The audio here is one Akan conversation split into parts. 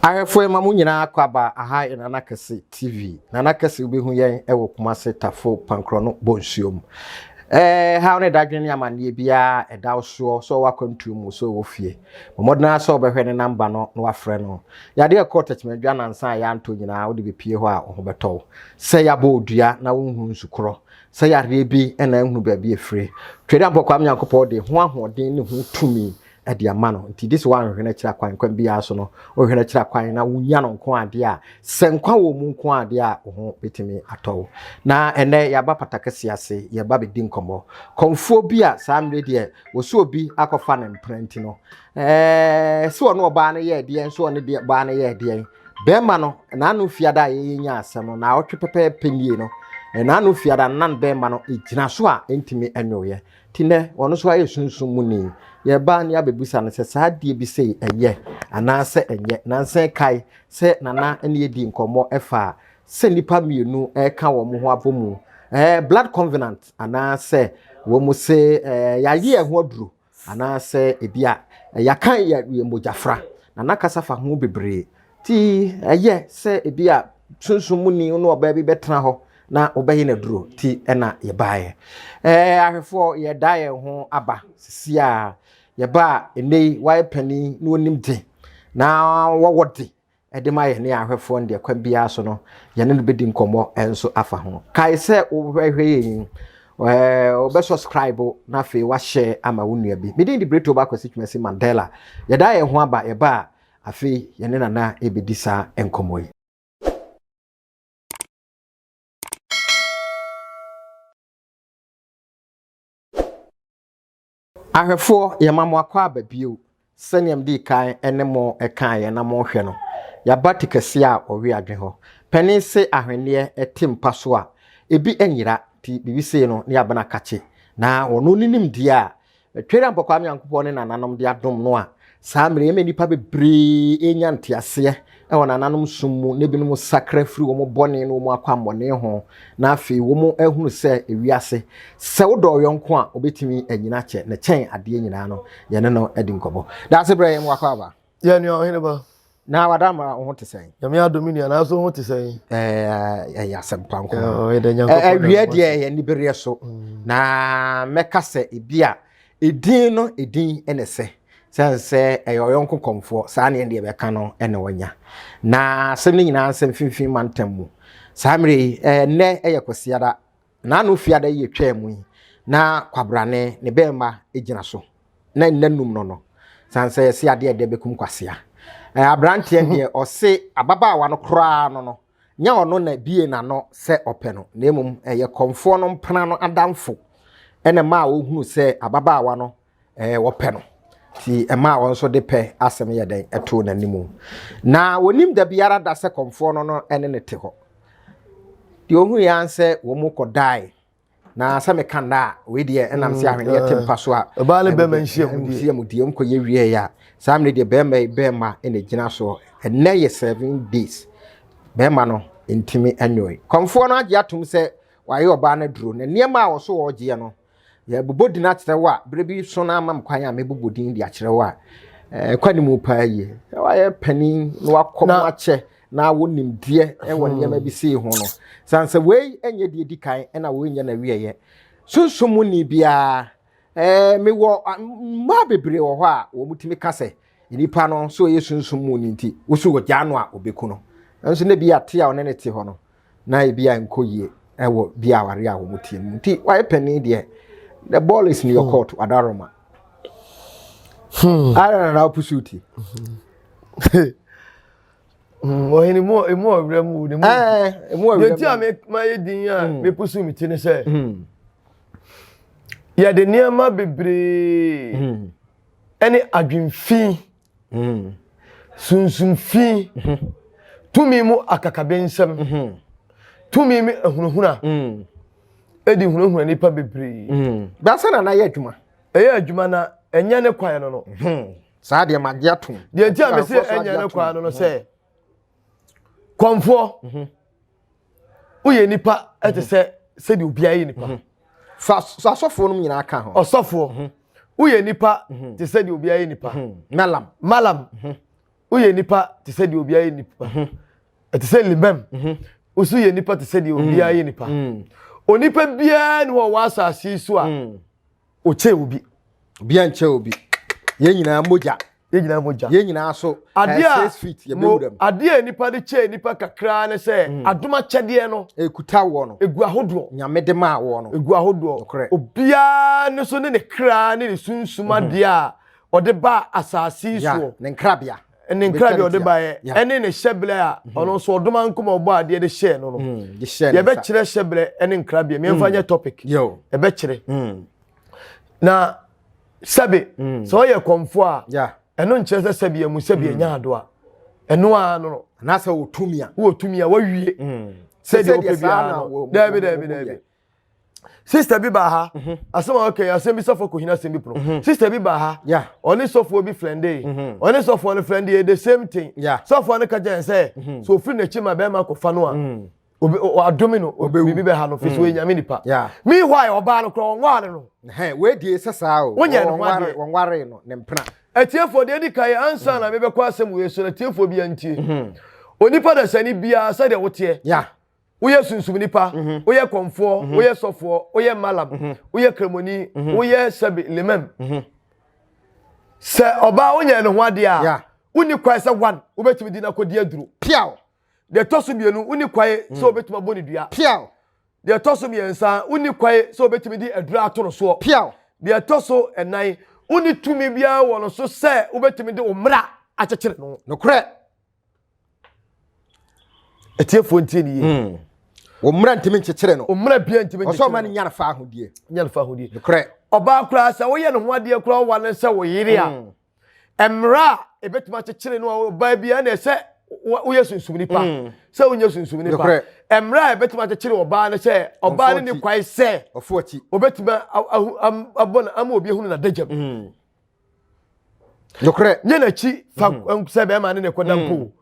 Ahwɛfoɔ ma mo nyinaa akɔ aba aha yɛ Nana Kɛse TV. Nana Kɛse wobɛhu yɛn wɔ Kumase Tafo Pankorɔ Bonsuo mu. Ɛɛ haw ne dadwene ne amanneɛ biara ɛda wo soɔ sɛ ɔwɔ akwantuo mu sɛ ɔwɔ fie. Bɔ mmɔden ara sɛ wobɛhwɛ ne namba no na wafrɛ no. Yadeɛ ɛkɔɔ Tɛkyerɛmadwa nansa a yɛantɔ nyinaa wode bɛpie hɔ a wo ho bɛtɔ wo. Sɛ yɛabɔ wo dua na wonhunu nsukorɔ, sɛ yareɛ bi na anhunu baabi ɛfire. Twedeampɔ Kwame Nyankopɔn de ho ahoɔden ne ho tumi de ama no. Nti gye sɛ woanhwehwɛ no akyiri akwan kwan biara so no, wohwehwɛ no akyiri akwan na wonya no nko adeɛ a, sɛ nkwa wɔ mu nko adeɛ a, wo ho bɛtumi atɔ wo. Na ɛnɛ yɛaba patakɛse ase, yɛba bɛdi nkɔmmɔ. Kɔmfoɔ bi a saa mmerɛ deɛ wɔsɛ obi akɔfa ne mpena nti no, ɛɛ sɛ ɔne ɔbaa no yɛɛ deɛn, sɛ ɔne deɛ baa no yɛɛ deɛn. Bɛrima no, n'ano fiada a yɛyɛ nya asɛm no, naawɔtwe pɛpɛɛpɛ nie no, n'ano fiada no, na bɛrima no gyina so a ɛntumi nwoeɛ. Nti nnɛ, ɔno nso ayɛ sunsum mu ni. Yɛba ne abɛbisa no sɛ saa adeɛ bi sei ɛyɛ anaasɛ ɛnyɛ. Nansa kae sɛ Nana ne yɛdi nkɔmmɔ ɛfa sɛ nnipa mmienu ɛreka wɔn ho abɔ mu, ɛɛ blood covenant anaasɛ wɔn se ɛɛ yɛayɛ yɛn ho aduro anaasɛ ebi a yɛaka yɛ mogyafra. Nana kasa fa ho bebree. Nti ɛyɛ sɛ ebi a sunsum mu ni ne ɔbaa bi bɛtena hɔ na wobɛyɛ no aduro ti ɛna yɛbaeɛ. Ɛɛ ahwɛfoɔ yɛda yɛn ho aba sisi a yɛba a ɛnɛ yi wayɛ panin na onim de na wɔwɔ de ɛde ma yɛn ne ahwɛfoɔ no deɛ kwan biara so no yɛne no bɛdi nkɔmmɔ nso afa ho. Kae sɛ wobɛhwɛ yɛn yi ɛɛ wobɛ subscribe na afei wahyɛ ama wo nua bi. Medin de Brito Bakwasi Twumasi Mandela. Yɛda yɛn ho aba yɛba a afei yɛne Nana ɛbɛdi saa nkɔmmɔ yi. Ahwɛfoɔ, yɛma mo akwaaba bio. Sɛdeɛ medii kan ne mo kaeɛ na mohwɛ no, yɛaba ti kɛseɛ a ɔwe adwene hɔ. Panin se ahweneɛ te mpa so a, ebi nyera, nti biribi sei no ne yɛaba no akakye. Na ɔno ne nimdeɛ a Twerampo Kwame Nyankopɔn ne nananom de adom no a, saa mmerɛ yi ɛma nnipa bebree renya nteaseɛ wɔ nananom som mu na ebinom sakra firi wɔn bɔne ne wɔn akwammɔne ho na afei wɔn ahunu sɛ ewiase sɛ wodɔ ɔyɔnko a wobɛtumi anyina akyɛ na kyɛn adeɛ nyinaa no yɛne no adi nkɔmmɔ. Daase berɛ yɛn wakɔ aba. Yɛ nua ɔhene ba. Na wada ma wo ho te sɛn? Nyame adom me nua nanso wo ho te sɛn? Ɛyɛ asɛmpa nko. Awia deɛ ɛyɛ anibereɛ so. Mm. Na mɛka sɛ ebi a edin no edin ɛna ɛsɛ sɛ sɛ ɛyɛ ɔyɔnko kɔmfoɔ saa neɛ deɛ bɛka no ɛna ɔnya. Na asɛm no nyinaa nsɛm mfimfini mantam mu. Saa mmerɛ yi ɛnɛ ɛyɛ Kwasiada. N'ano fiada yi etwaa mu yi na kwabrane ne bɛrima gyina so. na nna num no no san sɛ yɛse adeɛ ɛdɛ bɛkum kwasea eh, aberanteɛ deɛ ɔse ababaawa no koraa no no nyɛ ɔno na bie n'ano sɛ ɔpɛ no na mmom ɛyɛ kɔmfoɔ no mpena no adamfo ɛna ɛma a wɔhunu sɛ ababaawa no ɛɛ wɔpɛ no nti ɛma a wɔn nso de pɛ asɛm yɛ dɛn ɛtoo n'anim na wɔnim da biara da sɛ kɔmfoɔ no no ɛne ne te hɔ deɛ ɔhu yɛ ansɛ wɔn mu kɔdae na sɛ meka nna a wei deɛ ɛnam sɛ ahweneɛ te mpa so a ɔbaa ne bɛrima nhyia mu deɛ nhyia mu deɛ nkɔyɛ wie yɛ a saa mmerɛ deɛ bɛrima yi bɛrima na gyina soɔ ɛnɛ yɛ 7 days bɛrima no ntumi nwoe kɔmfoɔ no agye atom sɛ wayɛ ɔbaa no aduro na nneɛma a wɔso wɔregyeɛ no yɛbobɔ din akyerɛ wo a berɛ bi so no ama m kwan a mɛbobɔ din de akyerɛ wo a ɛkɔ ne mu paa yie wayɛ panin na wakɔ mu akyɛ na wo nimdeɛ wɔ nneɛma bi sei ho no san sɛ wei nyɛ deɛ di kan ɛna wei nyɛ n'awieɛ sunsum mu ni biara ɛɛ mewɔ mmaa bebree wɔ hɔ a wɔn tumi ka sɛ nipa no so ɔyɛ sunsum mu ni nti wosi wɔ gyaa no a ɔbɛku no nso na bi ate a ɔne ne te hɔ no na ebi a nkɔ yie ɛwɔ bi aware a wɔn tie mu nti wayɛ panin deɛ the ball is in your court wadaroma ara na na wopusu ti. Ɔhene mu emu ɔwerɛ mu ne mu. Ɛɛ emu ɔwerɛ mu. Deɛ nti a me ma yɛ din a me pusu mi ti ne sɛ. Yɛde nneɛma bebree ɛne adwenfi, sunsumfi, tumi mu akakabensɛm, tumi mu ahunahuna ɛdi hunahuna nipa bebree. Baasa na na yɛ adwuma. Ɛyɛ adwuma na ɛnyɛ ne kwan no no. Saa deɛ magye atom. Deɛ nti a mese ɛnyɛ ne kwan no no sɛ kɔmfoɔ mhm. woyɛ nipa ɛte mhm. sɛ sɛdeɛ obiara yɛ nipa. Mhm. Fa asɔfoɔ no nyinaa ka ho. Ɔsɔfoɔ woyɛ nipa te sɛ deɛ obiara yɛ nipa. Malam. Malam. Woyɛ nipa te sɛ deɛ obiara yɛ nipa. Ɛte sɛ limam. Woso yɛ nipa te sɛ deɛ obiara yɛ nipa. Onipa biara ni hɔ wɔ asase yi so a ɔkyɛ obi. Obiara nkyɛ obi. Yɛn nyinaa mogya. Yɛn nyinaa mogya. Yɛn nyinaa so. Adeɛ a 6 feet yɛbɛwura mu. Adeɛ a nipa de kyɛ nipa kakraa ne sɛ adom akyɛdeɛ no. Ekuta wɔ no. Egu ahodoɔ. Nyame de maa wɔ no. Egu ahodoɔ. Nokorɛ. Obiara ne so ne ne kra ne ne sunsum adeɛ a ɔde ba asase yi soɔ. Ne nkrabea. Ne nkrabea ɔde baeɛ ɛne ne hyɛbrɛ a ɔno nso ɔdom ankoma ɔbɔ adeɛ de hyɛɛ no no. Yɛbɛkyerɛ hyɛbrɛ ne nkrabea mmiɛnfa nyɛ topic. Yɛbɛkyerɛ. Na sɛbe sɛ ɔyɛ kɔmfo a ɛno nkyerɛ sɛ sɛbe amu sɛbe anya ado a ɛno ara no no. Anaasɛ wɔ tumi a. Wɔ tumi a wawie. Sɛdeɛ wopɛ biara no. Daabi daabi daabi. Sister bi baa ha, asɛm a ɔka yi, asɛm bi sɔfo kɔhina asɛm bi pono. Sister bi baa ha, ɔne sɔfoɔ bi frɛnde, ɔne sɔfoɔ no frɛnde the same thing. Sɔfoɔ no ka kyerɛ sɛ sɛ ofiri n'akyi ma bɛrima akɔfa no a, obi adome no, biribi bɛha no, fi so ɔyɛ nyame nipa. Meanwhile, ɔbaa no koraa ɔnware no. Wei die sɛ saa o. Wonyɛ ne ho adeɛ. Wɔnware no ne mpena. Atiefoɔ, deɛ edi kan ansa na mebɛkɔ asɛm wei so no, atiefoɔ bi antie. Onipa dasani biara sɛdeɛ woteɛ. Woyɛ sunsum nipa, woyɛ kɔmfoɔ, woyɛ sɔfoɔ, woyɛ malam, woyɛ kramoni, woyɛ sɛbi limam. Sɛ ɔbaa wonyɛ ne ho adeɛ a, wonni kwan sɛ one, wobɛtumi di no akɔdi aduro. Piaw. Deɛ ɛtɔ so mmienu, wonni kwan sɛ wobɛtumi abɔ ne dua. Piaw. Deɛ ɛtɔ so mmiɛnsa, wonni kwan sɛ wobɛtumi de aduro ato no soɔ. Piaw. Deɛ ɛtɔ so ɛnan, wonni tumi biara wɔ no so sɛ wobɛtumi de wo mmara akyekyere no. Nokorɛ. Atiefoɔ ntie ne yie. Wɔn mmara ntumi nkyekyere no. Wɔn mmara bia ntumi nkyekyere no. Ɔsɛ ɔma no nya no fa ahodie. Nya no fa ahodie. Nokorɛ. Ɔbaa koraa sɛ woyɛ ne ho adeɛ koraa ɔwa no sɛ wo yere a, mmara a ebetumi akyekyere no a ɔbaa bi ɛna ɛsɛ woyɛ sunsum nipa sɛ wonyɛ sunsum nipa. Nokorɛ. Mmara a ebetumi akyekyere ɔbaa no sɛ ɔbaa no ne kwan sɛ Ɔfo akyi. obetumi abɔ no ama obi ehunu n'adagyam. Nokorɛ. Nye n'akyi fa sɛ bɛrima ne ne kɔda mpo.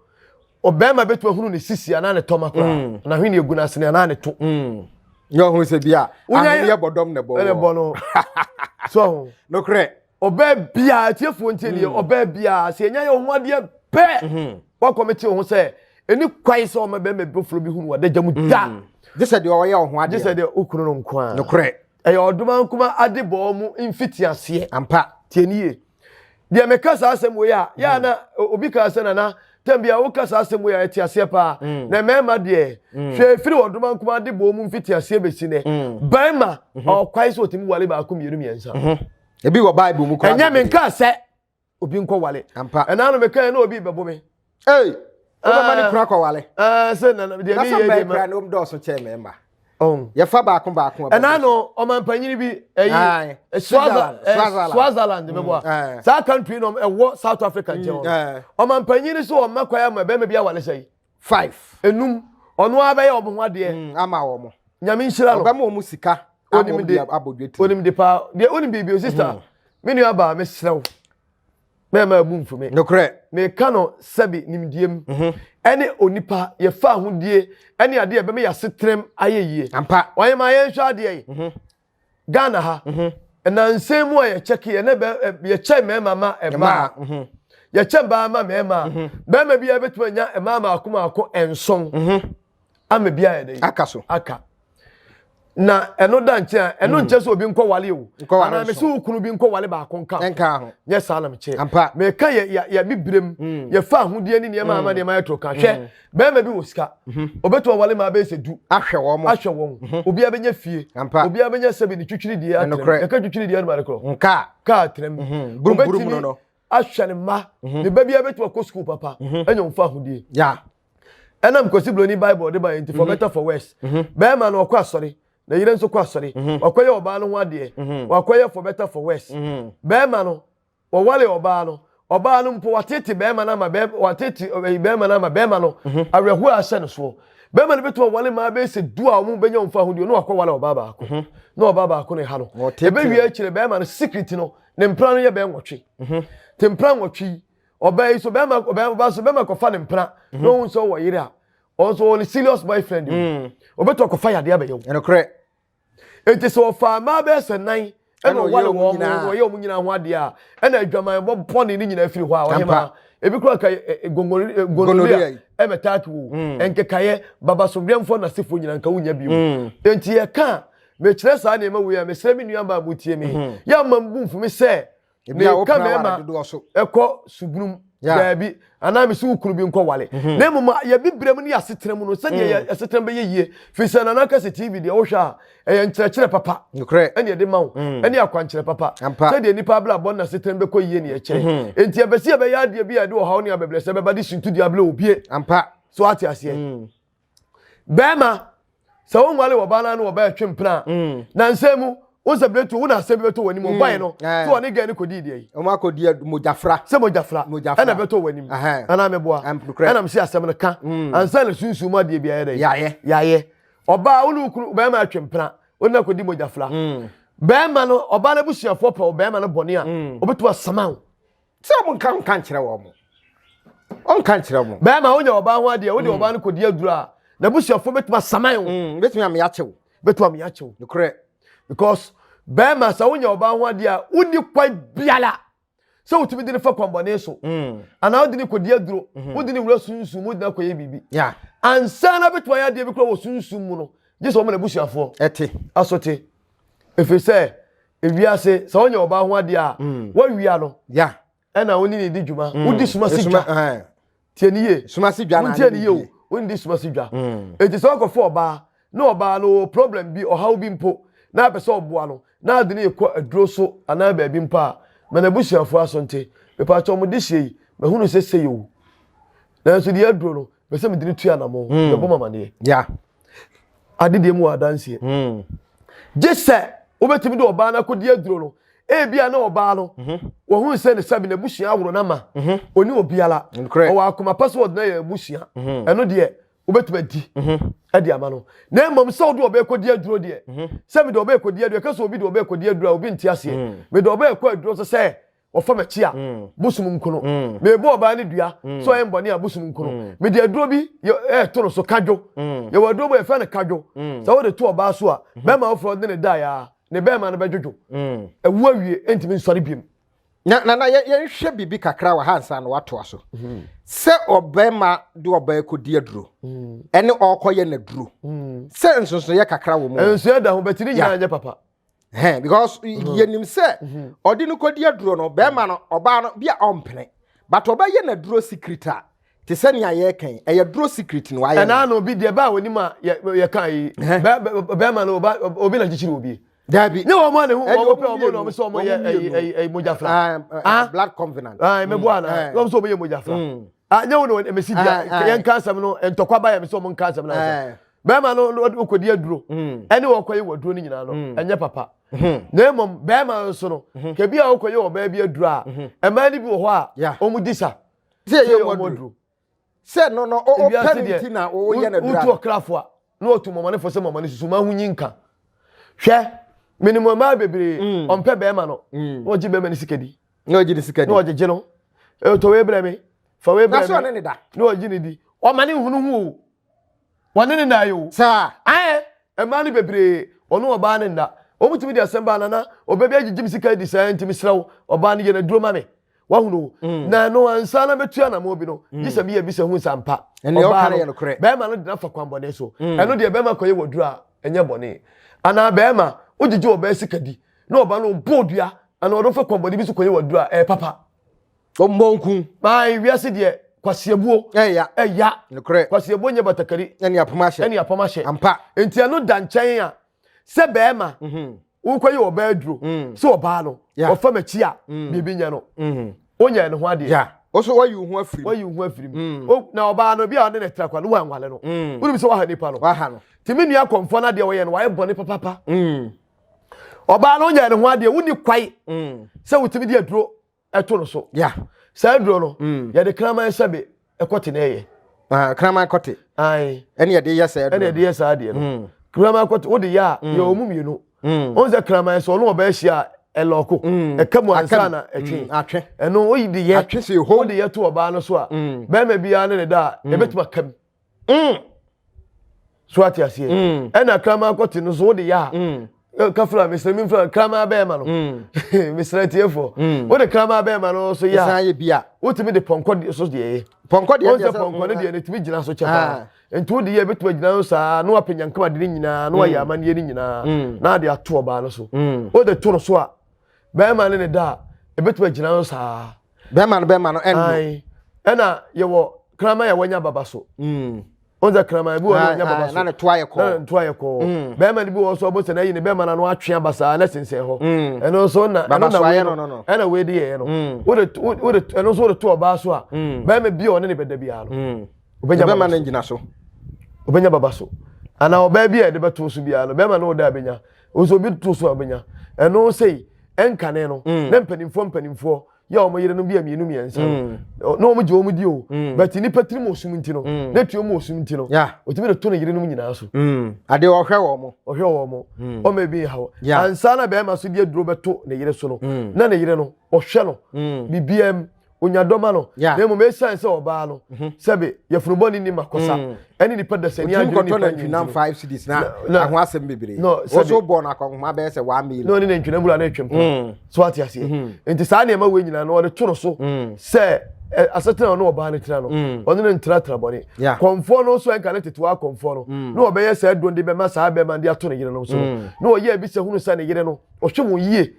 Ɔbɛrima bɛtumi ahunu ne sisi anaa ne tɔma koraa. Na hwene egu n'asene anaa ne to. Nyɛ ɔho sɛ bi a ahweneɛ bɔ dɔm na ɛbɔ ɛna bɔ no. So ɔho. Nokorɛ. Ɔbaa biara, atiefoɔ ntie nie, ɔbaa biara sɛ yɛnya yɛ ho adeɛ pɛ, wakɔmete wo ho sɛ ɛni kwan sɛ ɔma bɛrima foforɔ bi hunu w'adagya mu da. Gye sɛ deɛ ɔyɛ wo ho adeɛ. Gye sɛ deɛ wokunu no nko ara. Nokorɛ. Ɛyɛ ɔdomankoma adebɔ mu mfitiaseɛ. Ampa. Tie nie. Deɛ meka saa asɛm wei a, yɛ a na obi kaa sɛ nana, tɛm bia woka saa asɛm wei a ɛte aseɛ paa. Na mmarima deɛ, hwɛ ɛfiri ɔdomankoma adebɔ mu mfitiaseɛ bɛsi nɛ, barima ɔwɔ kwan sɛ ɔtumi wale baako mmienu mmiɛnsa. Ebi wɔ Bible mu koraa. Ɛnyɛ menkaa sɛ obi nkɔ wale. Ampa. Ɛna no meka na obi bɛbo me. Ei, wobɛma ne kunu akɔ wale. Sɛ nana deɛ Na meyɛ sɛ deɛ mbɛn ma. kura ne wɔn dɔɔso kyɛn mmarima. Oh. Yɛfa baako baako a. Ɛna no ɔmampanyini bi ɛyi Aye. Switzerland, Swaziland. Swaziland bɛbɔ Mm, a saa country no ɛwɔ South Africa nkyɛn hɔ. eh. Ɔmampanyini so ɔmma kwan ama bɛrima bi awale sɛ Five. Enum ɔno ara bɛyɛ ɔmo ho adeɛ. Ama wɔn. Nyame nhyira no. Ɔbɛma wɔn sika. Ama Onim wɔn de de abɔ dwetire. Onim de paa deɛ onim biribi o sister. Me nua baa mesrɛ wo. Mɛma abu mfu me. Nokorɛ. Meka no sɛbi nimdeɛ mu. Ɛne onipa yɛfa ahodie ɛne adeɛ ɛbɛma yɛasetenam ayɛ yie. Ampa. Ɔyɛ ma yɛnhwɛ adeɛ yi. Ghana ha. Nnansa mu a yɛkyɛke yɛ ne bɛ yɛkyɛ mmarima ma mmaa. Yɛkyɛ mmaa ma mmarima. Barima biara bɛtumi anya mmaa mmaako mmaako nson. Ama bi ayɛ dɛ. Aka so. Aka. Na ɛno da nkyɛn a ɛno nkyɛ sɛ obi nkɔ wale o. Nkɔ wale Anaa mesi wo kunu bi nkɔ wale baako nka ho. Nka ho. Nyɛ saa na mekyɛ. Ampa. Meka yɛ yɛ yɛ bibirem. Yɛfa ahodie ne nneɛma ama nneɛma yɛ toro ka. Hwɛ bɛrima bi wɔ sika. Obetumi awale maa bɛyɛ sɛ du. Ahwɛ wɔn. Ahwɛ wɔn. Obiara bɛnya fie. Ampa. Obiara bɛnya sɛbi ne twitwiri die atena mu. Ɛnokorɛ. Yɛka twitwiri die anum ade korɔ. Nka. Kaa atena mu. Burum burum no no. Ahwɛ ne mma. Ne ba biara bɛtumi akɔ sukuu papa. Ɛnya wɔn fa ahodie. Ya. Ɛnam Kwasi Broni Bible de ba yɛn nti for better for worse. Bɛrima no ɔkɔ asɔre. Na yere nso kɔ asɔre. Wakɔyɛ ɔbaa no ho adeɛ. Wakɔyɛ for better for worse. Bɛrima no wɔwale ɔbaa no. Ɔbaa no mpo watete bɛrima no ama bɛrima watete ɛyi bɛrima no ama bɛrima no awerɛhoɔ a ahyɛ no soɔ. Bɛrima no bɛtumi awale mmaa bɛyɛ sɛ du a wɔn bɛnya wɔn fa ahodie na wakɔ wale ɔbaa baako. Na ɔbaa baako no ha no. Wɔtete Ɛbɛwie akyire bɛrima no secret no ne mpena no yɛ bɛyɛ nwɔtwe. Te mpena nwɔtwe yi ɔbaa yi so bɛrima ɔbaa ɔbaa so bɛrima kɔfa ne mpena na ohun sɛ ɔwɔ yere a ɔno nso ɔwɔ ne serious boyfriend o. Ɔbɛtumi akɔfa yadeɛ abɛyɛ wo. Ɛnokorɛ. Enti sɛ ɔfaa mmaa bɛyɛ sɛ nan ɛna Ɛna ɔwale ɔyɛ wɔn wɔn nyinaa. ɔyɛ wɔn nyinaa ho adeɛ a ɛna adwamanbɔ bɔne ne nyinaa firi hɔ a ɔhema Ampa. Ebi koraa ka gonorrhea ɛbɛtaake wo. Nkekaeɛ, babasobrɛmfoɔ n'asefoɔ nyinaa nka wonya bio. Enti yɛka a, mekyerɛ saa nneɛma wei a, mesrɛ me nua baa motie me. Yɛ mma mbu mfo me sɛ meka mmarima ɛkɔ subunum daabi anaa mesi wo kunu bi nkɔ wale. Na mmom yɛbibire mu ne yɛasetena mu no sɛdeɛ yɛasetena bɛyɛ yie. Firi sɛ Nana Kɛse TV deɛ wohwɛ a ɛyɛ nkyerɛkyerɛ papa ɛne ɛde ma wo mm. ɛne akwankyerɛ papa sɛdeɛ nnipa abrabɔ na setena bɛkɔ yie ne ɛkyerɛ mm-hmm. enti ɛbɛ sɛ yɛbɛyɛ adeɛ bi a ɛde ɔhaw ne abɛbrɛsɛ bɛba de sintudua abrɛ obie so ate aseɛ mm. bɛrima sɛ wonwale wɔ baa no ano wɔbɛyɛ twe mpena a mm. na nsɛm mu wo sɛ biretu wo na asɛm bi bɛtɔ w'anim ɔbae no sɛ ɔne gɛn no kɔdii deɛ yi ɔmo akɔdi mogyafra sɛ mogyafra ɛna bɛtɔ w'anim anaa meboa ɛna mese asɛm no ka ansa na sunsum mu adeɛ bi ayɛ dɛ yɛayɛ Ɔbaa wo ne wo kunu bɛrima atwe mpena wo ne akɔdi mogyafra. Mm. Bɛrima no ɔbaa no abusuafoɔ pɛ ɔbɛrima no bɔne a mm. ɔbɛtumi asama wo. Sɛ ɔmo nka nka nkyerɛ wɔn mo. Ɔnka nkyerɛ wɔn. Bɛrima wonya ɔbaa ho adeɛ wode mm. ɔbaa no kɔdi aduro a n'abusuafoɔ bɛtumi asama wo. Bɛtumi ame akyew. Bɛtumi ame akyew. Nokorɛ. Because bɛrima sɛ wonya ɔbaa ho adeɛ a wonni kwan biara. sɛ wotumi de no fa kwanbɔne so mm. anaa wode no kɔdi aduro mm-hmm. wode no wura sunsum wode no akɔyɛ biribi ansa na bɛtumi ayɛ adeɛ bi kora wɔ sunsum mu no gye sɛ wɔma n'abusuafoɔ ɛte aso te ɛfiri sɛ ewiase sɛ wonyɛ ɔbaa ho adeɛ a mm. woawia no ɛna wo ne ne di dwuma mm. wodi suma si dwa tie ne yie sumasi dwa na tie ne yie o wondi sumasi dwa mm. eti sɛ ɔkɔfo ɔbaa na ɔbaa no wɔ problem bi ɔhaw bi mpo na apɛ sɛ ɔboa no na ade no kɔ aduro so anaa baabi mpo a ma n'abusuafoɔ aso nte mepaakyɛ ɔmo de hyɛ yi mahunu sɛ sɛ yɛ o nanso deɛ aduro no pɛ sɛ mede no tu anamɔ mm. mɛbɔ mamaneɛ yeah. ade deɛ mu wɔ adanseɛ mm. gye sɛ wobɛtumi de ɔbaa no akɔdi aduro no ebia na ɔbaa no mhm. wɔhu sɛ ne sɛbi n'abusua aworo no ama mhm. ɔne obiara ɔwɔ akoma pa sɛ ɔde no yɛ abusua mhm. ɛno deɛ wobɛtumi adi ɛde ama no na mmom sɛ wode ɔbɛɛ kɔdi aduro deɛ sɛ mede ɔbɛɛ kɔdi aduro ɛka sɛ obi de ɔbɛɛ kɔdi aduro a obi nte aseɛ mede ɔbɛɛ kɔ aduro so sɛ wɔfa m'akyi a mm. bosom nko no mm. mebɔ ɔbaa no dua mm. sɛ ɔyɛ mbɔne a bosom nko no mede aduro bi ɛɛto no so kadwo yɛwɔ aduro bɔ yɛfrɛ no kadwo sɛ wode to ɔbaa so a mm-hmm. bɛrima foforɔ de ne daeɛ a ne bɛrima no bɛdwodwo ɛwu awie ɛntumi nsɔre biom na na na yɛnhwɛ biribi kakra wɔ ha ansa na watoa so mm-hmm. sɛ ɔbɛrima de ɔbaa kɔdi aduro ɛne ɔrekɔyɛ n'aduro sɛ nsonsonoeɛ kakra wɔ mu nsoɛ da ho bɛtiri nyinaa nyɛ papa Hɛn, because mm-hmm. yɛnim sɛ mm-hmm. ɔde no kɔdi aduro no bɛrima no ɔbaa no bi a ɔmpene but ɔbɛyɛ n'aduro secret a te sɛ nea yɛreka yi ɛyɛ duro secret na wayɛ no. ɛna no bi deɛ baa onim a yɛka yi bɛrima no obi na kyekyere obi. Dabi. Ne wɔn a ne ho wɔn pɛ wɔn na wɔn sɛ wɔn yɛ ɛyi ɛyi ɛyi mogya fila. Ah, ah, blood covenant. Ah, mɛ bu ana wɔn sɛ wɔn yɛ mogya fila. Mm. Ah, nyɛ wɔn na mesi di yɛn nka asɛm no ntɔkwa ba yɛ mi sɛ wɔn nka asɛm no ansa. Bɛrima no ɔkɔdi aduro mm. ɛne wɔkɔyɛ wɔ aduro no nyinaa no mm. ɛnyɛ papa. Mm-hmm. Na mmom bɛrima nso no mm-hmm. kebi a wɔkɔyɛ ɔbaa bi aduro a mm-hmm. mmaa no bi wɔ hɔ a wɔn di sa. Sɛ ɛyɛ wɔn aduro. Sɛ no no ɔpɛ ne ti na ɔyɛ n'aduro. Wotu ɔkrafo a na wɔtu mɔmɔnefo sɛ mɔmɔne susu maa ho nyi nka. Hwɛ minimu mmaa bebree ɔmpɛ bɛrima no na ɔgye bɛrima no sika di. Na ɔgye ne sika di. Na ɔgyegye no. Tɔ wei brɛ me. Fa wei brɛ me. Na so ɔne ne da. Na ɔgye ne di. Ɔma ne nhunu ho o. Wɔne ne nna ayɛ o. Saa. Ayɛ. Mmaa no bebree, wɔne ɔbaa no nna. Wɔtumi de asɛm ba nana, ɔbaa bi agyegye me sika adi saa nti mesrɛ wo, ɔbaa no yɛ no aduro ma me. Wahunu o. Mm. Na ɛno ansa na bɛtu anamɔ bi no, gye sɛ meyɛ bisa hu sɛ ampa. Ɔbaa no, bɛrima no de no afa kwanbɔne so. Mm. Ɛno deɛ bɛrima kɔyɛ wɔ aduro a, ɛnyɛ bɔne. Anaa bɛrima, wogyegye ɔbaa sika di, na ɔbaa no ɔbɔ dua, anaa ɔde fa kwanbɔne bi so kɔyɛ wɔ aduro a, ɛyɛ papa. Ɔmmɔ nku. Maa wiase deɛ kwasiabuo. Ɛya. Ɛya. Nokorɛ. Kwasiabuo nyɛ batakari. Ɛne apam ahyɛ. Ɛne apam ahyɛ. Ampa. Nti ɛno da nkyɛn a sɛ bɛrima. Mhm. Wokɔyɛ ɔbaa aduro. Mm. Sɛ ɔbaa no. Ɔfa m'akyi a. Mm. Biribi nyɛ no. Mm. Wonyɛ ne ho adeɛ. Yeah. Wo so wayi wo ho afiri mu. Wayi wo ho afiri mu. Na ɔbaa no bi a ɔne ne tra kwa no wanwale no. Wonim sɛ waha nipa no. Waha no. Nti me nua kɔmfoɔ no adeɛ wɔyɛ no wayɛ bɔne papapa. Ɔbaa no wonyɛ ne ho adeɛ wonni kwae sɛ wotumi de aduro ɛto no so. Yeah. Saa aduro no, mm. yɛde kraman sɛbe ɛkɔte na ɛyɛ. Ah, kraman kɔte. Ayi. Ɛne yɛde yɛ saa aduro. Ɛne yɛde yɛ saa adeɛ no. Mm. Kraman kɔte, wode yɛ a, mm. yɛ wɔn mu mmienu. Mm. Wɔn sɛ kraman sɛ ɔno ɔbɛyɛ hyia a, ɛlɔko. Mm. Ɛka mu ansa na ɛtwe. Atwe. Ɛno woyi de yɛ. Atwe sɛ eho. Wode yɛ to ɔbaa no so a, bɛrima biara ne ne da a, ebetumi aka mu. So ate aseɛ. Ɛna kraman kɔte no so wode yɛ a, Kafra mesrɛ mi mfra kraman bɛɛma no. Mesrɛ tiefoɔ. Wode kraman bɛɛma no so yɛ a. Wotumi de pɔnkɔ so deɛ yɛ. Pɔnkɔ deɛ deɛ sɛ pɔnkɔ no deɛ no tumi gyina so kyɛ paa. Nti wode yɛ bɛtumi agyina so saa na wapɛ nyankama de no nyinaa na wayɛ amanneɛ no nyinaa na ade ato ɔbaa no so. Wode to no so a bɛrima ne ne da a ɛbɛtumi agyina so saa. Bɛrima no bɛrima no ɛnno. Ɛna yɛwɔ kraman a wanya baba so. Wɔn sɛ kraman bi wɔ hɔ ɔnya baba so. Na ne to ayɛ kɔɔ. Na ne to ayɛ kɔɔ. Mm. Bɛrima no bi wɔ so ɔbɔ sɛ n'ayi ne bɛrima no ano atwe aba saa na sensɛn hɔ. Mm. Ɛno nso na ɛno na wei no ɛna wei de yɛɛ no. Mm. Wode wode ɛno nso wode to ɔbaa so a bɛrima bi a ɔne ne bɛda biara no. Obɛnya bɛrima no gyina so. Obɛnya baba so. Anaa ɔbaa bi a yɛde bɛto so biara no bɛrima no ɔda abɛnya. Nso obi to so a ɔbɛnya. Ɛno sei ɛnkane no na mpanimfoɔ mpanimfoɔ yɛ wɔn yerenom bi a mmienu mmiɛnsa no mm. na wɔn gye wɔn di o mm. but nipa tirim osum nti no mm. ne tuo mu osum nti no otumi de to ne yerenom nyinaa so. adeɛ ɔhwɛ wɔn mo. ɔhwɛ wɔn mo wɔn ebi ha wɔ ansa na bɛrima so de aduro bɛto ne yere so no na ne yere no ɔhwɛ no biribiara mu onya dɔma no na mmom esiane sɛ ɔbaa no mhm. sɛbe yɛfunubɔ ne nim akɔsa mm. ɛne nipa dasani adwene nipa nantwinam five cities na aho asɛm bebree wɔso bɔ no akɔnhoma bɛyɛ sɛ one million na ɔne nantwinam wura no atwam mm. so ate aseɛ mhm. nti saa nneɛma wei nyinaa no ɔde to no so mm. sɛ asetena ɔne ɔbaa no tena no ɔne no ntenatena bɔne kɔmfoɔ no nso ɛnka ne tetewa akɔmfoɔ no na ɔbɛyɛ saa aduro de bɛma saa bɛma de ato ne yere no so na ɔyɛ bi sɛ hunu sɛ ne yere no ɔhwɛ wɔn yie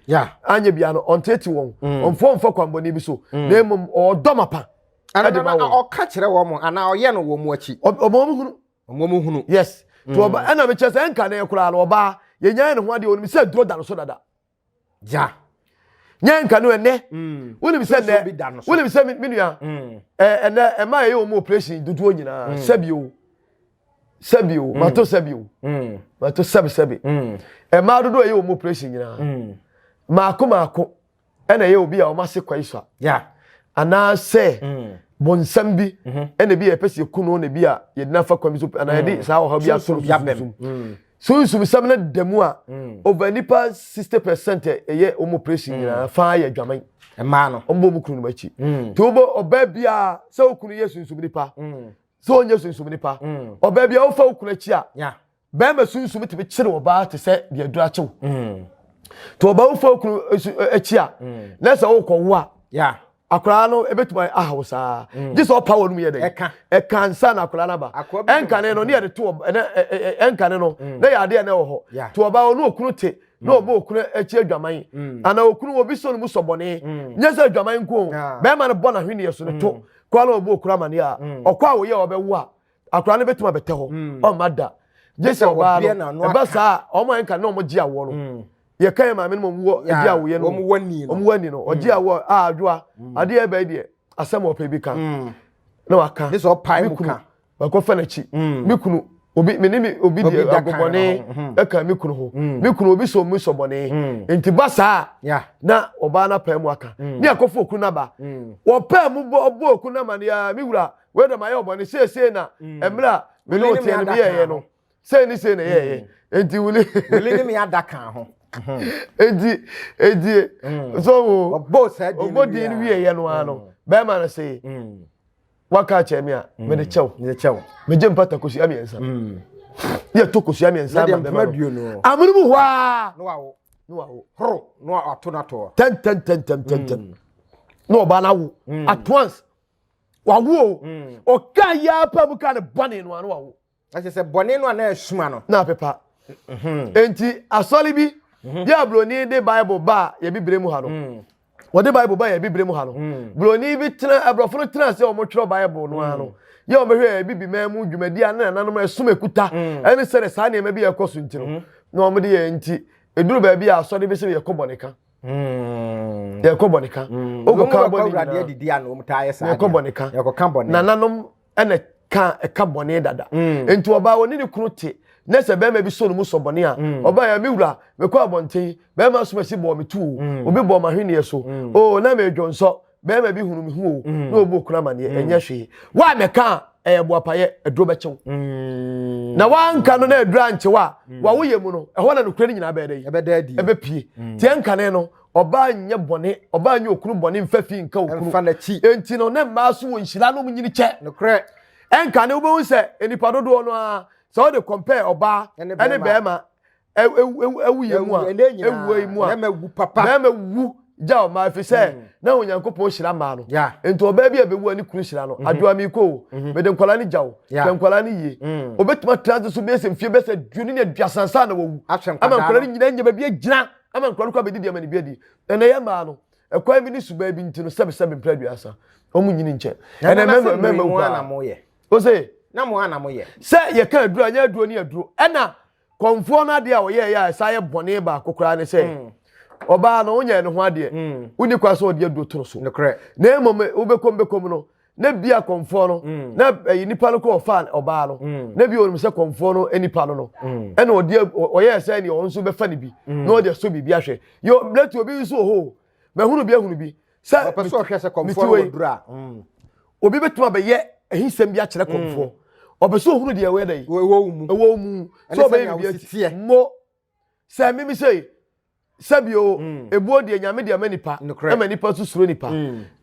anyɛ bia no ɔnteete wɔn mm. ɔmfa ɔmfa kwanbɔne bi so mm. na mmom ɔdɔ mapa ɛde ma wɔn ɔka kyerɛ wɔn anaa ɔyɛ no wɔn mu akyi ɔmo ɔmo hunu ɔmo ɔmo hunu yes to ɔba mm. ɛna mekyerɛ sɛ ɛnka ne koraa no ɔbaa yɛnyan ne ho adeɛ onim sɛ duro da no so dada gya nyɛ nka no ɛnɛ wonim sɛ nnɛ wonim sɛ me nua ɛnɛ ɛma yɛyɛ wɔn operation dodoɔ nyinaa sɛbi o sɛbi o mato sɛbi o mato sɛbi sɛbi mmaa dodoɔ ɛyɛ wɔn operation nyinaa maako maako ɛna ɛyɛ obi a wɔn ase kwa isua anaasɛ bɔnsam bi mhm. ɛna ebi a yɛpɛ sɛ yɛku no na ebi a yɛde nafa kwan bi so anaa yɛde saa ɔhaw bi ato no sunsum sunsum sɛm no da mu a over nipa 60% ɛyɛ wɔn operation nyinaa faa yɛ adwaman mmaa no wɔn bɔ wɔn kunu no akyi tí wɔn bɔ ɔbaa biara sɛ okunu yɛ sunsum nipa. sɛ ɔnyɛ sunsum nipa mm. ɔbaa bi a wofa wo kunu akyi a bɛrima sunsum tumi kyere ɔbaa te sɛ deɛ aduru akyew mm. nti ɔbaa wofa wo kunu akyi a mm. na sɛ wokɔwo a akwaraa no ebetumi ahaw saa gye sɛ ɔpa wɔn mu yɛ dɛ ɛka nsa na akwaraa no aba ɛnkane no ne yɛde to ɛnɛ ɛnkane no na yɛ adeɛ na ɛwɔ hɔ to ɔbaa ɔno okunu te na ɔbɔ okunu akyi adwaman ana okunu obi sɔ no mu sɔ bɔne nyɛ sɛ adwaman nko bɛrima no bɔ n'ahweneɛ so no to koraa na ɔbɔ okura amane a mm. ɔkɔ a wɔyɛ a ɔbɛwo a akora no bɛtumi abɛtɛ hɔ mm. ɔmma da gye sɛ ɔbaa no ɛba saa a ɔmo ɛnka na ɔmo gye awoɔ no mm. yɛka yɛ maame no ma ɔmo wɔ ɛgye awoyɛ no ɔmo wɔ ani no ɔgye awoɔ a adwoa adeɛ ɛbɛn deɛ asɛm ɔpɛ bi ka na waka ne kunu wakɔfa n'akyi mm. me kunu obi me ne me obi di agobɔne mm-hmm. ɛka me kunu ho mm. me kunu obi sɔ mu sɔ bɔne mm. nti ba saa na ɔbaa no apaa mu aka ne akɔfo okunu naba wɔpaa mu bɔ ɔbɔ okunu nama ne ya me wura wei dɛm ayɛ ɔbɔne seesei na mmerɛ a me ne ɔteɛ no meyɛɛyɛ no sei ne sei na ɛyɛɛyɛ nti wuli wuli ne me ada ka ho nti nti so wo ɔbɔ din wieɛ no ara no bɛrima no sei waka akyerɛ me a mm. mede kyɛw mede kyɛw megye mpata kosua mmiɛnsa mm. yɛ to kosua mmiɛnsa ama bɛma no amono mu hɔ a na wawo na wawo horo na wato no atoɔ tɛntɛntɛntɛntɛm mm. na ɔbaa no awo at once wawo o ɔka yɛ apa mu ka ne bɔne no ano wawo Na kyerɛ sɛ bɔne no a na ɛsuma no. Na apepa. Mhm. Enti asɔre bi mhm. yɛ aburoni de Bible ba a yɛbibire mu ha no. Mm. Wɔde Bible ba yɛbibire mu ha no. Mm. Buroni bi tena aborɔfo no tena ase a wɔtwerɛ Bible no ara no. Mm. Yɛ wɔn bɛhwɛ yɛbibi man mu dwumadi a ne nananom ɛsom ekuta ɛne sɛ saa nneɛma bi yɛ ɛkɔ so nti no. Mhm. Na wɔn de yɛ nti eduru baabi a asɔre bi sɛ yɛkɔ bɔne ka. Yɛkɔ bɔne ka. Okɔ ka bɔne nyinaa. Yɛkɔ bɔne ka. Nananom ɛna ka ɛka bɔne dada mm. nti ɔbaa ɔne ne kunu te na sɛ bɛrima bi sɔ ne mu sɔ bɔne a mm. ɔbaa yɛ me wura mekɔ abɔnten bɛrima asomasi bɔɔ me tuo mm. obi bɔɔ m'ahweneɛ so o na medwo nsɔ bɛrima bi hunu me ho o na ɔbɔ okunu amaneɛ ɛnyɛ hwee wa mɛka a ɛyɛ boapayɛ aduro bɛkyew na wanka no na aduro ankyew a wawoyɛ mu no ɛhɔ na nokorɛ no nyinaa bɛyɛ dɛ ɛbɛpie tiɛ nkane no Ɔbaa nyɛ bɔne, ɔbaa nyɛ okunu bɔne mfa fi nka okunu. Mfa n'akyi. Enti no, ne mmaa so wɔ nhyira nom nyini kyɛ. Nokorɛ. Ɛnka ne wobɛhu sɛ nnipa dodoɔ no ara, sɛ wode compare ɔbaa ɛne bɛrima, Ɛwuyɛ mu a ɛwuo yi mu a bɛrima wu papa bɛrima wu gya ɔmaa fi sɛ mm. na Onyankopɔn hyira maa no nti ɔbaa bi a bɛwu a ne kunu hyira no mm-hmm. adwoa mi kɔ o mm-hmm. mede nkwadaa no gya o hwɛ nkwadaa no yie mm. obɛtumi atena ase so bɛyɛ sɛ mfie bɛsɛ aduonu ne aduasa nsa na wawu ama nkwadaa no nyinaa nya baabi agyina ama nkwadaa no kɔ abɛdidi ama ne bi adi ɛnna yɛ maa no ɛkwan bi ne suban bi nti no sɛbesɛbe mpere aduasa wɔn nyini nkyɛn ɛnna mɛma mɛma wu paa o se na mo ana mo yɛ sɛ yɛka aduro anyɛ aduro ne aduro ɛna Kɔmfoɔ no adeɛ a ɔyɛeɛ a ɛsan yɛ bɔne baako koraa ne sɛ hmm. ɔbaa no wonyɛ ne ho adeɛ hmm. wonni kwan sɛ ɔde aduro toro so na mmom wobɛkɔm bɛkɔm no na bia kɔmfoɔ no hmm. na ɛyi nipa no kɔ ɔfa ɔbaa no na bi onim sɛ kɔmfoɔ no nipa no no ɛna ɔde ɔyɛɛ sɛ nea ɔno nso bɛfa ne bi na ɔde ɛso biribi ahwɛ yɛ blɛti obi nso wɔ hɔ mɛhunu bi ahunu bi sɛ ɔpɛ sɛ ɔhwɛ sɛ kɔmfoɔ no wɔ duro a mm. obi bɛtumi abɛyɛ ahisɛm bi akyerɛ mm. kɔmfoɔ ɔpɛ sɛ ɔhunu deɛ ɛwɔ dɛ ɛwɔ mu ɛwɔ mu sɛ ɔbɛyɛ biribi ati mo sɛ mimi sɛ sɛbi o mm. ebuo deɛ nyame deɛ ma nipa ɛma nipa nso suro nipa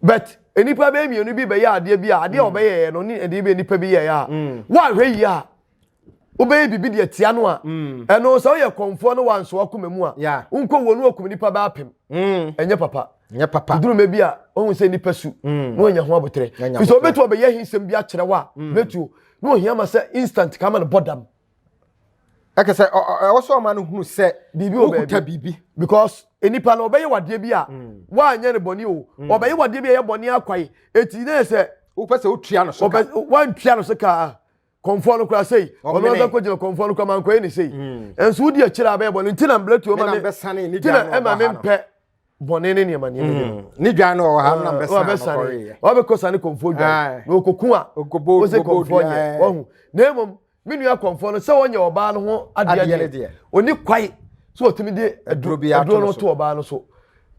but nipa bɛyɛ mmienu bi bɛyɛ adeɛ bi a adeɛ a ɔbɛyɛ no ne adeɛ bi nipa bi yɛ a wɔahwɛ yie a wobɛyɛ biribi deɛ tia no a mm. ɛno sɛ woyɛ kɔmfoɔ no wanso akoma mu a wonkɔ wuo no wakum nipa bɛ apem mm. ɛnyɛ papa nyɛ papa duru mɛ bi a ohun sɛ nipa su mm. na onya ho abotere fi sɛ obetu ɔbɛyɛ hinsɛm bi akyerɛ wa betu na ohia ma sɛ instant kama no bɔ dam ɛkɛ sɛ ɛwɔ sɛ ɔma no hunu sɛ biribi wɔ baabi biribi because nipa no ɔbɛyɛ wadeɛ bi a woanyɛ no bɔne o ɔbɛyɛ wadeɛ bi a ɛyɛ bɔne akwae eti ne yɛ sɛ wopɛ sɛ wotua no so ka wantua no so ka kɔnfoɔ no koraa sei ɔno ɔsɛ kɔgyina kɔnfoɔ no koraa mankɔyɛ ne sei hmm. nso wodi akyire a bɛyɛ bɔne nti na mbrɛtuo ma me nti na ɛma me mpɛ bɔne ne nneɛma nneɛma bi hmm. ne dwan no wɔ ha na bɛsane ɔbɛkɔ sane kɔnfoɔ dwan na ɔkɔku a ɔsɛ kɔnfoɔ nyɛ wahu na mmom me nua kɔnfoɔ no sɛ wɔnyɛ ɔbaa no ho adeɛ deɛ ɔni kwae sɛ ɔtumi de aduro no to ɔbaa no so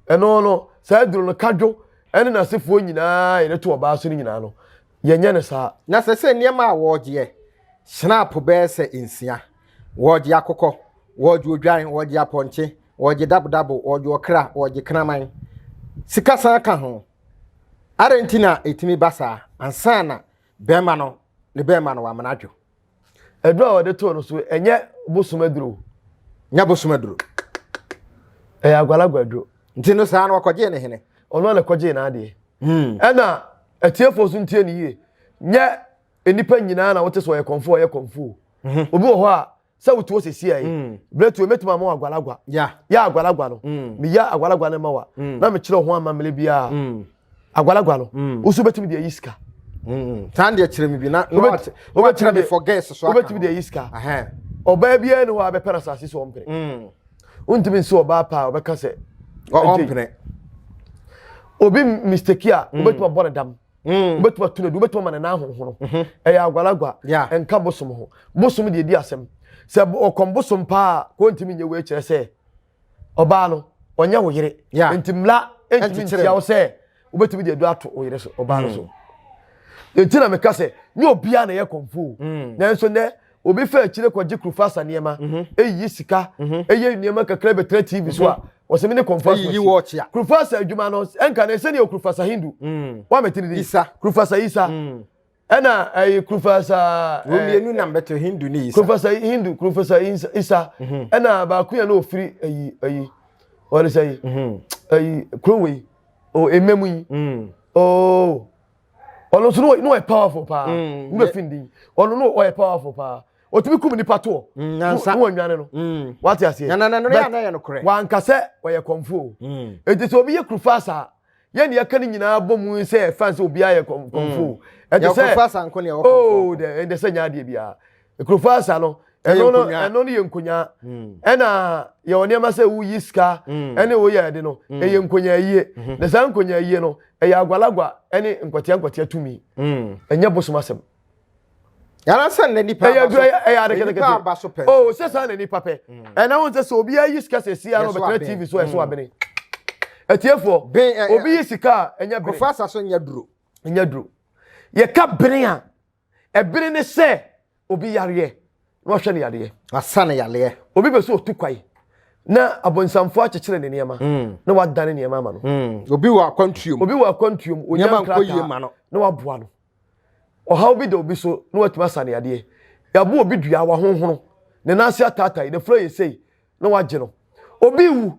ɛno no saa aduro no kadwo ɛne n'asefoɔ nyinaa yɛde to ɔbaa so no nyinaa no Yɛnyɛ no saa. Na sɛ sɛ nneɛma a wɔregyeɛ, hyinapo bɛyɛ sɛ nsia, wɔregye akokɔ, wɔregye odwan, wɔregye apɔnkye, wɔregye dabodabo, wɔregye ɔkra, wɔregye kraman, sika san ka ho. Adɛn nti na ɛtumi ba saa ansa na bɛrima no ne bɛrima no wamena adwo? Aduro a wɔde too no so ɛnyɛ bosom aduro. Nyɛ bosom aduro. Ɛyɛ agwalagwa aduro. Nti no saa no ɔkɔgyee ne hene. Ɔno na kɔgyee n'adeɛ. Hmm. Ɛna atiefoɔ nso ntie ne yie. Nyɛ nnipa nyinaa na wote sɛ ɔyɛ kɔmfo ɔyɛ kɔmfo. Mhm. Obi wɔ hɔ a sɛ wotu hɔ sɛsi ayi. Hmm. Berɛ tuo mɛtumi ama wo agwalagwa. Yɛ agwalagwa no. Hmm. Meyɛ agwalagwa no ma wa. Na mekyerɛ ho amammerɛ biara. Agwalagwa no. Wo so wobɛtumi de ayi sika. Saa deɛ kyerɛ me bi na wobɛkyerɛ me for girls so aka. Wobɛtumi de ayi sika. Ɔbaa biara ni hɔ a bɛpɛ no asase so ɔmpere. Wontumi nsi ɔbaa paa a ɔbɛka sɛ ɔmpene. Obi mistake a wobɛtumi abɔ ne dam. Wobɛtumi atu no du wobɛtumi ama ne nan ahohono. Mhm. Ɛyɛ agwalagwa. Ɛnka bosom ho. Bosom deɛ ɛdi asɛm. Sɛ ɔkɔm bosom paa a kɔntumi nyɛ wei kyerɛ sɛ ɔbaa no ɔnyɛ wo yere nti mmla ntumi ntia wo sɛ wobɛtumi de adu ato wo yere so ɔbaa no so hmm. nti na meka sɛ nyɛ obiara na ɛyɛ kɔmfo hmm. nanso nɛ obi fɛ akyire kɔgye kurufa asa nneɛma mhm. eyiyi sika mhm. eyi nneɛma kakra bɛtena tv so a mhm. wɔsɛ mi ne kɔmfo aso kurufa asa adwuma no ɛnka ne sɛdeɛ kurufa asa hindu hmm. wɔn amɛtiri di kurufa asa isa ɛna ɛyi kurufasa. wɔn mmienu nam bɛtɛ hindu ne isa. kurufasa hindu kurufasa isa mhm. ɛna baako yɛn na ofiri ɛyi ɛyi wɔde sɛ yi mhm. ɛyi kuro wei o ememu yi mm. ooo ɔno nso no ɔyɛ powerful paa mm. wura fi ndi ɔno no ɔyɛ powerful paa otumi kum nipa toɔ mm, ne wɔnwane no wate aseɛ wankasɛ ɔyɛ kɔnfo o eti sɛ obi yɛ kurufasa yɛn deɛ ɛka ne nyinaa bɔ mu sɛ ɛfa sɛ obiara yɛ kɔnfo mm. ɛte sɛ oo dɛ ɛde sɛ nya adeɛ biara nkurɔfoɔ asa no ɛno no ɛno no yɛ nkonyaa mm. ɛna yɛwɔ nneɛma sɛ woyi sika mm. ɛne woyɛ ɛde no ɛyɛ nkonyaa yie mm-hmm. na saa nkonyaa yie no ɛyɛ agwalagwa ɛne nkɔtea nkɔtea tumi ɛnyɛ bosom asɛm. Yàrá sɛ na nipa aba so ɛyɛ ade ketekete o sɛ saa na nipa pɛ mm. ɛna ho sɛ sɛ obi ayi sika sɛ si ano bɛtena tv so ɛso mm. abene atiefoɔ obi yi sika a ɛnyɛ bene kofa asa so nyɛ duro nyɛ duro yɛka bene a ɛbene ne sɛ obi yareɛ na wahwɛ ne yareɛ asa ne yareɛ obi bɛ so otu kwae na abonsamfoɔ akyekyere ne nneɛma mm. na wadane nneɛma ama no obi wɔ akwantuom obi wɔ akwantuom onya nkrataa na waboa no Ɔhaw bi da obi so na watumi asa no yadeɛ. Yɛabɔ obi dua, wahonhono, ne nan ase ataatae, n'afuru ayɛ sei. na wagye no. Obi wu,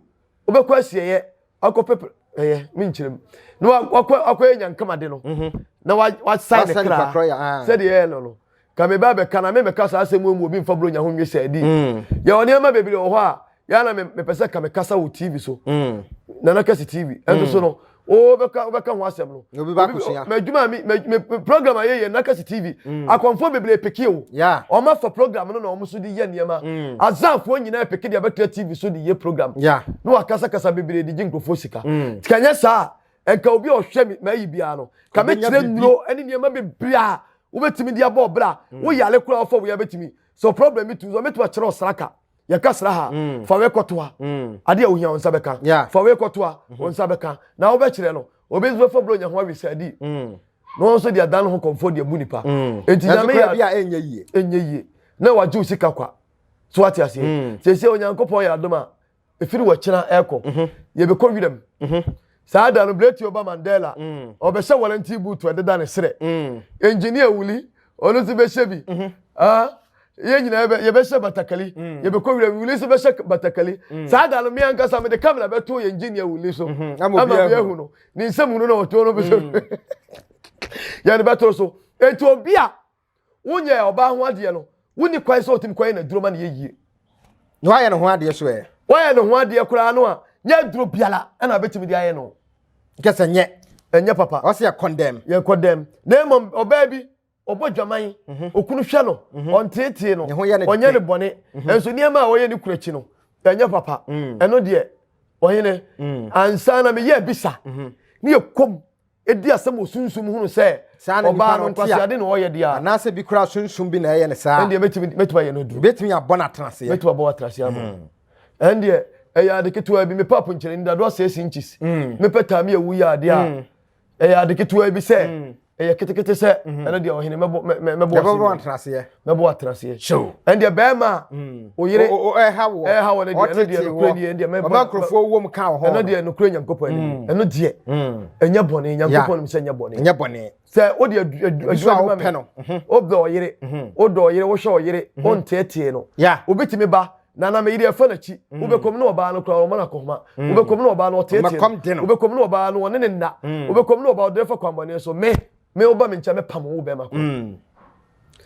wobɛkɔ asieeɛ akɔpɛ ɛyɛ menkyerɛ mu na wakɔ akɔyɛ nyankamade no mhm. na wasan ne kra ah. sɛdeɛ ɛyɛ no no ka meba bɛka na memɛka saa asɛm mu obi mfa buronya ho nwe sɛ di mm. yɛwɔ nneɛma bebree wɔ hɔ a yɛa na mepɛ sɛ ka mekasa wɔ tv so mm. nana kɛse tv ɛnso so mm. no wobɛka wobɛka ho asɛm no obi ba kosua m'adwuma mi me program a yɛyɛ nana kɛse tv akɔmfoɔ bebree peke o wɔn afa program no na wɔn nso de yɛ nneɛma mm. azanfoɔ nyinaa peke deɛ bɛtena tv so de yɛ program na wakasakasa bebree de gye nkurɔfoɔ sika mm. kanyɛ saa nka obi a ɔhwɛ mi mayi biara no ka mɛkyerɛ nnuro ne nneɛma bebree a wobɛtumi de abɔ ɔbra mm. woyare koraa wɔfa woyɛ bɛtumi so problem bi tu so mɛtumi akyerɛ ɔsraka yɛka sra ha mm. fa wei kɔtoa mm. adeɛ a ohia wo nsa bɛka fa wei kɔtoa wo nsa bɛka na wobɛkyerɛ no obi nso bɛfa buro nya ho awesa di mm. na wɔn nso de adan ho kɔnfɔ de abu nipa enti nyame yɛ bi a ɛnyɛ yie ɛnyɛ yie na wagye wo sika kwa so wate aseɛ sɛsɛ onyankopɔn yɛ adom a ɛfiri wɔkyena ɛkɔ mhm. yɛbɛkɔ wiram mhm. saa da no bleti ɔba mandela mm. ɔbɛhyɛ warranty boot ɛdeda ne serɛ mm. engineer wuli ɔno nso bɛhyɛ bi mhm. ah, yɛn nyinaa yɛbɛhyɛ batakali mm. yɛbɛkɔ wiram wuli nso bɛhyɛ batakali saa da no me ankasa mede kamera bɛto yɛn engineer wuli so ama bi ahu no ne nsɛm hunu na ɔto no bɛsɛ yɛde bɛto so enti obi a Wonyɛɛ ɔbaa ho adeɛ no, wonni kwan sɛ wotumi kɔyɛ no aduro ma no yɛ yie. Na wayɛ ne ho adeɛ so ɛ? Wayɛ ne ho adeɛ koraa no a, nyɛ aduro biara ɛna abɛtumi de ayɛ no. Nkɛ sɛ nyɛ. Ɛnyɛ papa. Ɔsɛ yɛ kɔndɛm. Yɛ kɔndɛm. Na mmom ɔbaa bi, ɔbɔ dwaman, mhm. okunu hwɛ no, mhm. ɔnteetee no, ɔnyɛ ne bɔne. Mhm. Nso nneɛma a ɔyɛ ne kunu akyi no, ɛnyɛ papa. Mm. Ɛno deɛ, ɔhene, mm. ansa na meyɛ bisa, ne yɛ kɔm di asɛm wɔ sunsum hunu sɛ saa na ɔbaa nipa no no nte a nkwaseade na ɔyɛ deɛ a anaasɛ bi koraa sunsum bi na ɛyɛ no saa ɛndeɛ mɛtumi mɛtumi ayɛ no aduro bɛtumi abɔ no atenaseɛ mɛtumi abɔ atenaseɛ ama mm. ɛndeɛ ɛyɛ ade ketewa bi mepɛ aponkyerɛni dodoɔ sɛ inches mm. mepɛ taame ewu yɛ adeɛ a mm. ɛyɛ ade ketewa bi sɛ mm. ɛyɛ ketekete sɛ mm-hmm. ɛno deɛ ɔhene mɛbɔ mɛbɔ mɛbɔ atenaseɛ mɛbɔ atenaseɛ ɛndeɛ bɛrima a mm. oyere ɛha wɔ ɛha wɔ no deɛ ɛno deɛ nokorɛ nie ɛndeɛ mɛbɔ ɔma nkurɔfoɔ wɔ mu ka wɔ hɔ ɛno deɛ nokorɛ nyankopɔn anim mm. ɛno deɛ mm. ɛnyɛ bɔne nyankopɔn nim sɛ ɛnyɛ bɔne ɛnyɛ bɔne sɛ wode adwuma bi ma me mhm. wodɔ ɔyere mhm. wodɔ ɔyere wohwɛ ɔyere mhm. wonteetee no wobɛtumi ba na na meyere ɛfa n'akyi wobɛkɔm ne ɔbaa no koraa ɔma no akɔhoma wobɛkɔm ne ɔbaa no ɔteetee no wobɛkɔm ne ɔbaa no ɔne ne nna wobɛkɔm ne ɔbaa ɔde fa kwanbɔne so me me woba me nkyɛn mɛpam wo bɛrima kɔ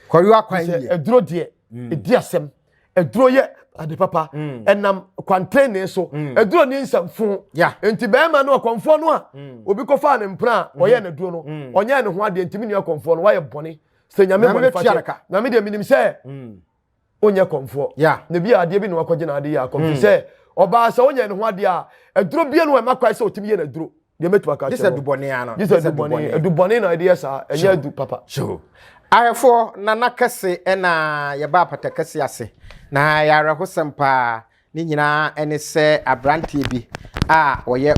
kɔwe akwan yie aduro deɛ ɛdi asɛm aduro yɛ ade papa mm. ɛnam kwantene so mm. aduro ne nsɛmfo nti bɛrima no ɔkɔmfoɔ no a mm. obi kɔfaa ne mpena a ɔyɛ n'aduro no ɔnyɛ ne ho adeɛ nti me nua kɔmfoɔ no wayɛ bɔne sɛ nyame bɔne fakyɛ na me deɛ menim sɛ wonyɛ kɔmfoɔ na bi adeɛ bi na wakɔgye na ade yɛ akɔmfo sɛ ɔbaa sɛ wonyɛ ne ho adeɛ a aduro bia no ɛma kwae sɛ ɔtumi yɛ n'aduro deɛ mɛtumi aka kyerɛ adubɔne ano gye sɛ adubɔne adubɔne na ɛde yɛ saa ɛnyɛ adu papa so ahwɛfoɔ nana kɛse ɛna yɛba apata kɛse ase na yɛ awerɛhosɛm paa ne nyinaa ɛne sɛ aberanteɛ bi a ɔyɛ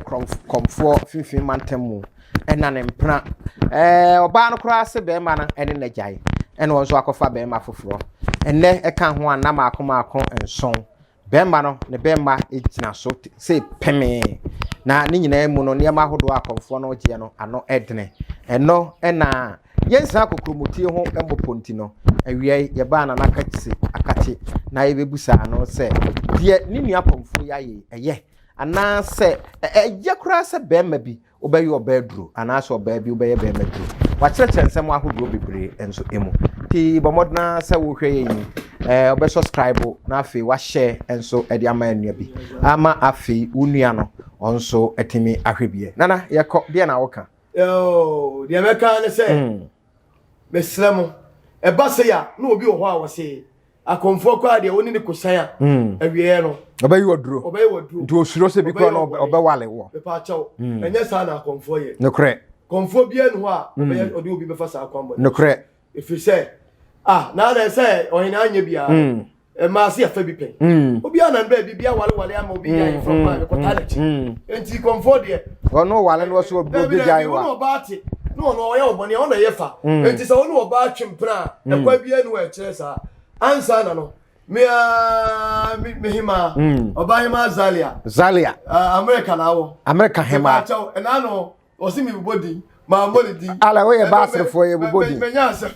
kɔmfoɔ mfimfini mantam mu ɛna ne mpena ɛɛ ɔbaa no koraa se bɛrima no ɛne n'agyae ɛna ɔno nso akɔfa bɛrima foforɔ ɛnɛ ɛka ho a nna maako maako nson Bɛmma no ne bɛmma gyina so sei pemee. Na ne nyinaa mu no, nneɛma ahodoɔ a akɔmfoɔ no gyeɛ no ano dene. Ɛno na yɛnsan kokuromotie ho mmɔpɔ nti no, awia yi yɛbaa Nana Akatse Akakye na yɛbɛbusaa no sɛ deɛ ne nua kɔmfoɔ yi ayɛ yi, ɛyɛ anaasɛ ɛyɛ koraa sɛ bɛrima bi wobɛyɛ ɔbaa duro anaasɛ ɔbaa bi wobɛyɛ bɛrima duro. Wakyerɛkyerɛ nsɛm ahodoɔ bebree nso mu. Nti bɔ mmɔden ara sɛ wohwɛ yɛn yi, ɛɛ wobɛ subscribe na afei wahyɛ nso de ama nua bi ama afei wo nua no ɔnso atumi ahwɛ bie. Nana yɛkɔ deɛ na woka? Yoo, deɛ mɛka ne sɛ mm. mesrɛ mo ɛba sɛ ya na obi wɔ hɔ a wɔse Akɔmfoɔ koraa deɛ wo ne ne kosan a hmm. awieɛ no ɔbɛyi waduro ɔbɛyi waduro nti osuro sɛ bi koraa na ɔbɛwale wɔ mepaakyɛw hmm. ɛnyɛ saa na akɔmfoɔ yɛ nokorɛ kɔmfoɔ biara ni hɔ a hmm. ɔbɛyɛ ɔde obi bɛfa saa kwan bɔ nokorɛ ɛfiri sɛ ah na adɛ sɛ ɔhene anyɛ biara mmaa se yɛfa bi pɛn obiara nan baabi bi awalewale ama obi yɛ ayefra kwan mekɔtaa n'akyi nti kɔmfoɔ deɛ ɔno wale no ɔso obi gyae wa ɔno ɔbaa te na ɔno ɔyɛ ɔbɔne ɔno ɛyɛ fa nti sɛ ɔno ɔbaa twe mpena a ɛkwan biara ni wɔ ɛkyerɛ saa ansa na no me aa me me hemaa mm. ɔbaa hemaa Zalia Zalia uh, America na awɔ America hemaa kyɛw ɛna no ɔsi mi bobɔ din maa mbɔ ne din ala woyɛ baaserefoɔ yɛ bobɔ din menya asɛm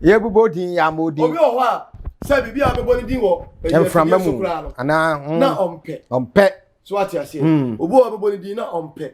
yɛ bobɔ din yɛ amɔ din obi wɔ hɔ a. Sɛ biribi a bɛbɔ ne din wɔ ɛyɛ Mframa afidie so mu koraa no, anaa mm, na ɔmpɛ. Ɔmpɛ. So ate aseɛ? Obi wɔ hɔ a bɛbɔ ne din na ɔmpɛ.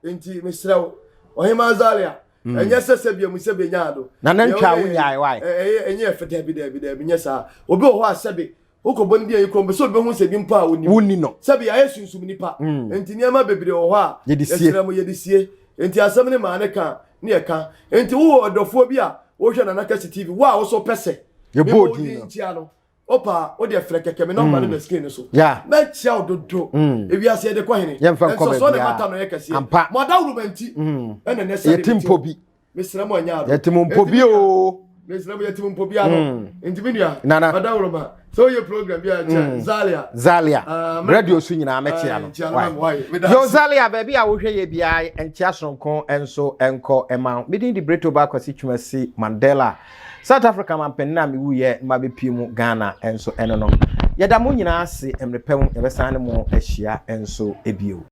Nti mesrɛ wo, Ɔhemaa Zalia, ɛnyɛ sɛ sɛbea mu sɛbea nyaa do. Na na Deɛ ntwa a woyɛ wonyae, why? Ɛnyɛ fɛ, daabi, daabi, daabi, nyɛ saa. Obi wɔ hɔ a sɛbe wokɔbɔ ne din ayi korɔ, mpɛ sɛ obi bɛhu sɛ bi mpo a wonim. Wonni no. Sɛbe yɛayɛ sunsum nipa. Nti nneɛma bebree wɔ hɔ a Yɛde sie. yɛsrɛ mo yɛde sie. Nti asɛm no maa ne ka a, ne yɛka. Nti wowɔ ɔdɔfoɔ bi a wohwɛ Nana Kɛse TV, wo a wo so pɛ sɛ Yɛbɔ mebɔ wo din din no. nkyia no, Opa a, wo deɛ frɛ kɛkɛ, me nɔmba no da screen no so. Yeah. Mɛkyia wo dodo. Ewiase yɛde kɔ hene. Yɛmfa nkɔ Nsɔsɔ ne baabiara. mata no yɛ kɛseɛ. Ampa. Mo adawuruma nti, ɛna ɛnɛ sɛdeɛ Yɛte mete mpo hɔ. bi. Mesrɛ mo anyɛ ado. Yɛte mo mpo Enti bi me nua, o. Mesrɛ mo yɛte mo mpo bi ano. Nti me nua, Nana. adawuruma, sɛ woyɛ program bi a kyɛ Zalia. Zalia. Ah, Radio so nyinaa mɛkyia Ah, no. nkyia no Why? ma me, why? Meda Yo ase. Zalia, baabi a wohwɛ yɛ biara nkyia soronko nso nkɔ ɛma wo. Me din de Brito Ba Kwasi Twumasi Mandela. South Africa manpanin a mewuiɛ na mabɛpue mu Ghana nso ɛno no. Yɛda mo nyinaa ase, mmerɛ pa mu yɛbɛsan ne mo ahyia nso bio.